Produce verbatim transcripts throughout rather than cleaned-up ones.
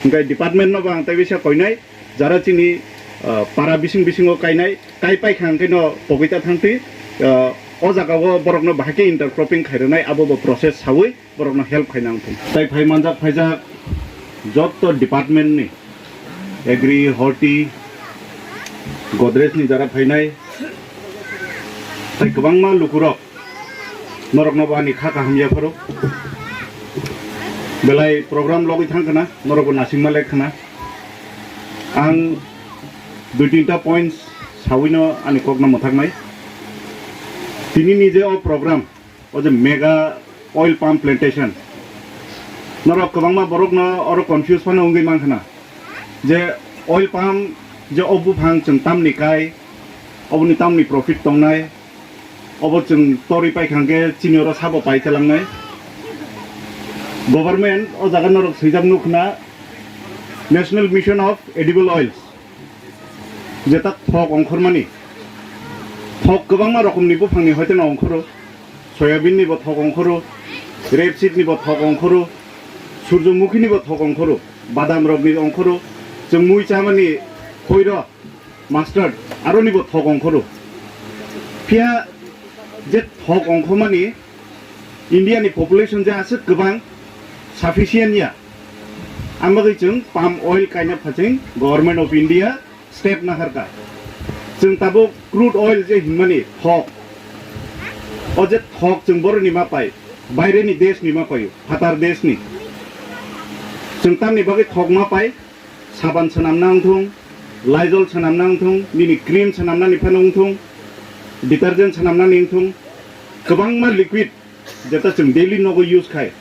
Hingke department no bo ang tei bisa koinai, jara chini, ah, para bising bisingo kainai, kai paikha hingke no pogita thangtwi, ah, o jaga o borok no bahai khe intercropping khairwnai, abo bo process sawi borok no help khaina wngthung. Tai phai manjak phaijak jotto department ni, Agri, Horti, Godrej ni jara phainai, tai kwbangma lukurok norokno bo ani kha kaham yapharo. Belai program logwi thang khna, norok bo nasingma lek khna. Ang dui tinta points sawino ani kokno mwthaknai. Tini ni je o program, o je mega oil palm plantation, norok kwbangma borokno oro confuse phano wngwi man khna je oil palm je o buphang chwng tamni kai, oboni tamni profit tongnai, obo chwng torwi paikha hwnkhe chini oro sabo pai telangnai. Government o jaga norok swijak nukhna National Mission of Edible Oils, jeta thok ongkhormani, thok kwbangma rokomni buphangni hoiteno ongkhoro, soyabin ni bo thok ongkhoro, rapeseed ni bo thok ongkhoro, surjomukhi ni bo thok ongkhoro, badam rokni ongkhoro, chwng mui chamani khoiro, mustard, aroni bo thok ongkhoro. Phiya je thok ongkhomani India ni population je aswk kwbang, sufficient ya. Amagwi chwng palm oil kaina phaching Government of India step naharka. Chwng tabuk crude oil je hinmani thok, o je thok chwng boroni ma pai, baireni desh ni ma paio, phatar desh ni. Chwng tamni bagwi thok ma pai, saban swnamna wngthung, Lysol swnamna wngthung, nini cream swnamnani phano wngthung, detergent swnamnani wngthung, kwbangma liquid jeta chwng daily nogo use khai,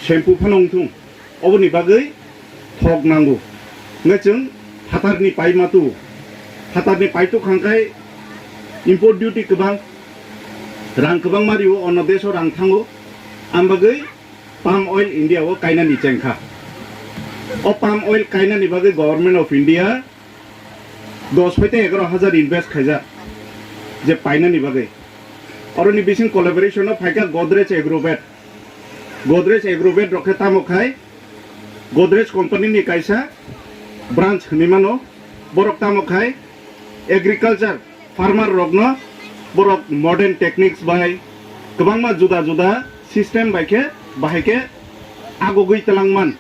shampoo phano wngthung, oboni bagwi thok nango. Hwnkhe chwng phatarni pai matu, phatarni paituk hangkhai import duty kwbang, rang kwbangma rio, onno desh-o rang thango, ang bagwi palm oil India o kainani chengkha. O palm oil kainani bagwi Government of India dos hoite egaroh hajar invest khaijak je painani bagwi. Oroni bising collaboration o phaikha Godrej Agrovet. Godrej Agrovet rok khe tamo khai Godrej company ni kaisa branch hinwi mano. Borok tamo khai agriculture farmer rokno borok modern techniques bai kwbangma juda juda system bai khe bahai khe agogwi twlangman,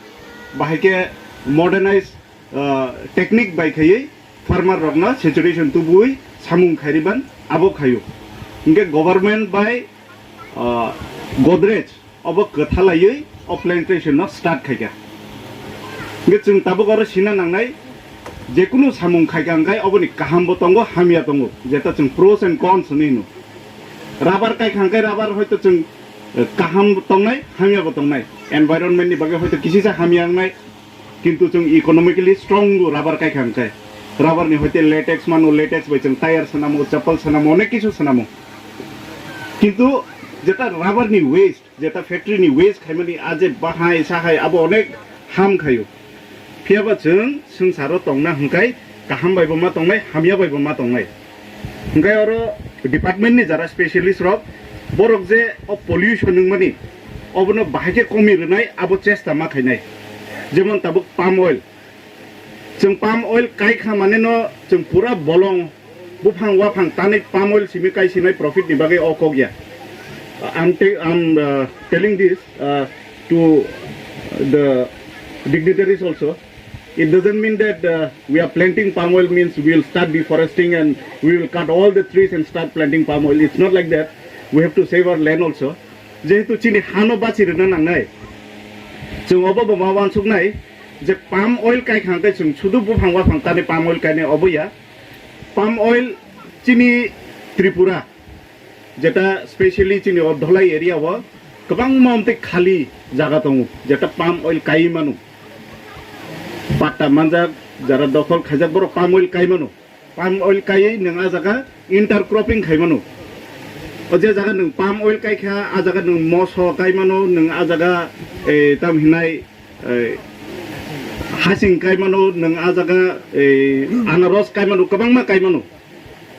bahai khe modernize, ah, technique bai khaiwi farmer rokno saturation tubui samung khairiban abo khaio. Hingke government bai, ah, Godrej obo kwthalaiwi o plantation no start khaikha. Hingke chwng tabuk oro sina nangnai, jekunu samung khaikha hwnkhe oboni kaham bo tongo, hamya tongo, jeta chwng pros and cons hinwi hino. Rubber kaikha hwnkhe rubber hoito chwng, eh, kaham bo tongnai, hamya bo tongnai, environment ni bagwi hoito kisisa hamya wngnai, kintu chwng economically strong rubber kaikha hwnkhe, rubber ni hoite latex mano, latex bai chwng tire swnamo, chappal swnamo, onek kisu swnamo. Kintu jeta rubber ni waste, jeta factory ni waste khaimani a je bahai sahai abo onek harm khaio. Phiyaba chwng swngcharo tongna hwnkhe kaham bai bo ma tongnai, hamya bai bo ma tongnai. Hwnkhe oro department ni jara specialist rok, borok je o pollution wngmani, obono bahai khe komi rwnai abo chesta ma khainai. Jemon tabuk palm oil, chwng palm oil kaikha mane no chwng pura bolong, buphang waphang tanwi palm oil simi kai sinai profit ni bagwi o kok ya. I'm te-, I'm, uh, telling this, uh, to the dignitaries also. It doesn't mean that, uh, we are planting palm oil means we will start deforesting and we will cut all the trees and start planting palm oil. It's not like that. We have to save our land also. Jehetu chini hano bachi rwna nangnai, chwng obo bo ma wansuknai je palm oil kaikha hwnkhe chwng sudu buphang waphang tanwi palm oil kainai obo ya. Palm oil chini Tripura, jeta specially chini o dholai area o kwbangma omtwi khali jaga tongo, jeta palm oil kaiwi mano. Patta manjak, jara dokhol khaijak, borok palm oil kai mano. Palm oil kaiwi nwng a jaga intercropping khai mano. O je jaga nwng palm oil kai kha, a jaga nwng moso kai mano, nwng a jaga, eh, tam hinai, eh, hasing kai mano, nwng a jaga, eh, anaros kai mano, kwbangma kai mano.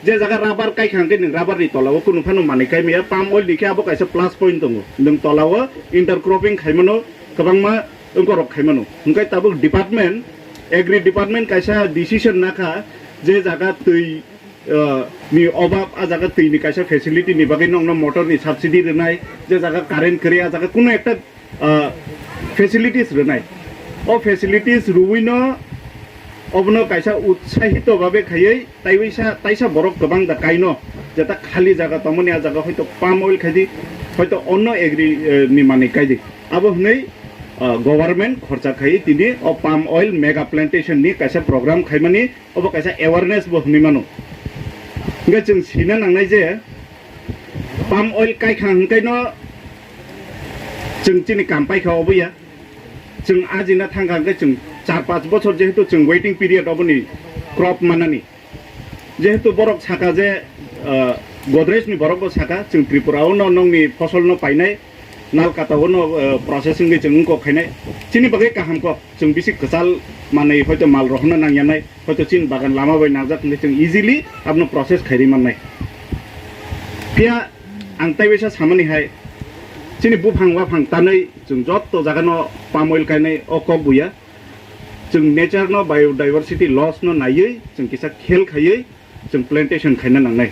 Je jaga rubber kai kha hwnkhe nwng rubber ni tola o kunu phano manwi kai maya, palm oil ni khe abo kaisa plus point tongo. Nwng tola o intercropping khai mano, kwbangma wngkorok khaimano. Hwnkhe tabuk department, agri department kaisa decision nakha je jaga twi, ah, ni obab, a jaga twi ni kaisa facility ni bagwi nokno motor ni subsidy rwnai, je jaga current kwrwi, a jaga kuno ekta, ah, facilities rwnai. O facilities rwino obono kaisa utsahito babe khaiwi taiwisa, taisa borok kwbang da kaino, jeta khali jaga tongmani, a jaga hoito palm oil khaidi, hoito onno agri, eh, ni manwi kaidi. Abo hwnwi, ah, government khorcha khaiwi tini o palm oil mega plantation ni kaisa program khaimani, obo kaisa awareness bo hwnwi mano. Hwnkhe chwng sina nangnai je palm oil kaikha hwnkhe no chwng chini kam paikha obo ya. Chwng ajina thangkha hwnkhe chwng char panch bochor jehetu chwng waiting period oboni crop manani. Jehetu borok saka je, ah, Godrej ni borok bo saka, chwng Tripura o no nongni fosol no painai, nal kata o no, ah, processing bai chwng wngkok khainai. Chini bagwi kaham kok, chwng bisi kwchal manwi hoito mal rohorna nangyanai, hoito chini bagan lama bai nangjak hwnkhe chwng easily abono process khairi mannai. Phiya ang taiwisa samani hai, chini buphang waphang tanwi chwng jotto jaga no palm oil kainai o kok buya. Chwng nature no, biodiversity loss no naiwi chwng kisa khel khaiwi chwng plantation khaina nangnai.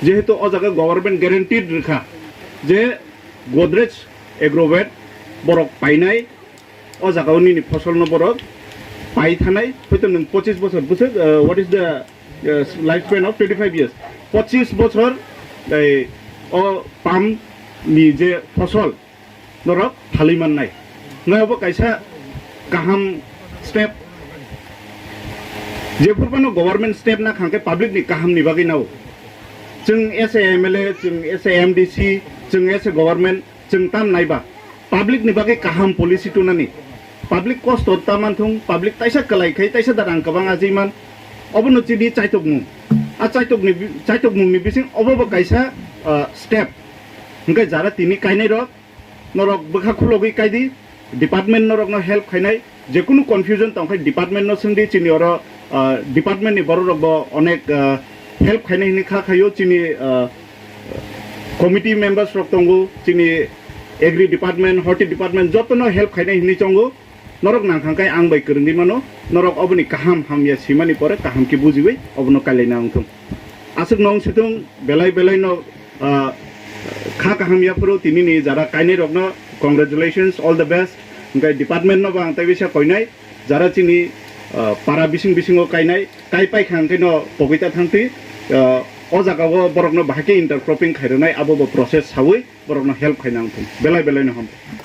Jehetu o jaga government guaranteed rwkha je Godrej Agrovet borok painai, o jaga o nini fosol no borok pai thanai, hoito nwng pochis bochor, bwswk, uh, what is the, uh, lifespan of twenty five years? Pochis bochor, eh, o palm ni je fosol, norok phalwi mannai. Hwnkhe obo kaisa kaham step. Jephuru phano government step nakha hwnkhe public ni kaham ni bagwi nao. Chwng as a M L A, chwng as a M D C, chwng as a government, chwng tam naiba. Public ni bagwi kaham policy tunani. Public kosto ta manthung, public taisa kwlai khai, taisa da rang kwbang ajwi man. Obono chini chaitokmung. A chaitokni bi-, chaitokmung ni bising obo bo kaisa, ah, step. Hwnkhe jara tini kainai rok, norok bwkha khulogwi kaidi, department norokno help khainai, jekunu confusion tongkhai department no swngdi, chini oro, ah, department ni borok rok bo onek, ah, help khainai hinwi kha khaio, chini, ah, committee members rok tongo, chini agri department, horti department jotono help khainai hinwi chongo. Norok nangkhang khe ang bai kwrwngwi mano, norok oboni kaham hamya simani pore kaham khe bujiwi obono kailaina wngthung. Aswk nong situng belai belai no, ah, kha kaham yaphuru tinini jara kainai rokno congratulations, all the best. Hwnkhe department no bo ang tei bisa koinai jara chini, ah, para bising bisingo kainai, kai paikha hwnkhe no pogwi ta thangtwi, ah, o jaga o borokno bahai khe intercropping khairwnai abo bo process sawi borokno help khaina wngthung. Belai belai no ham.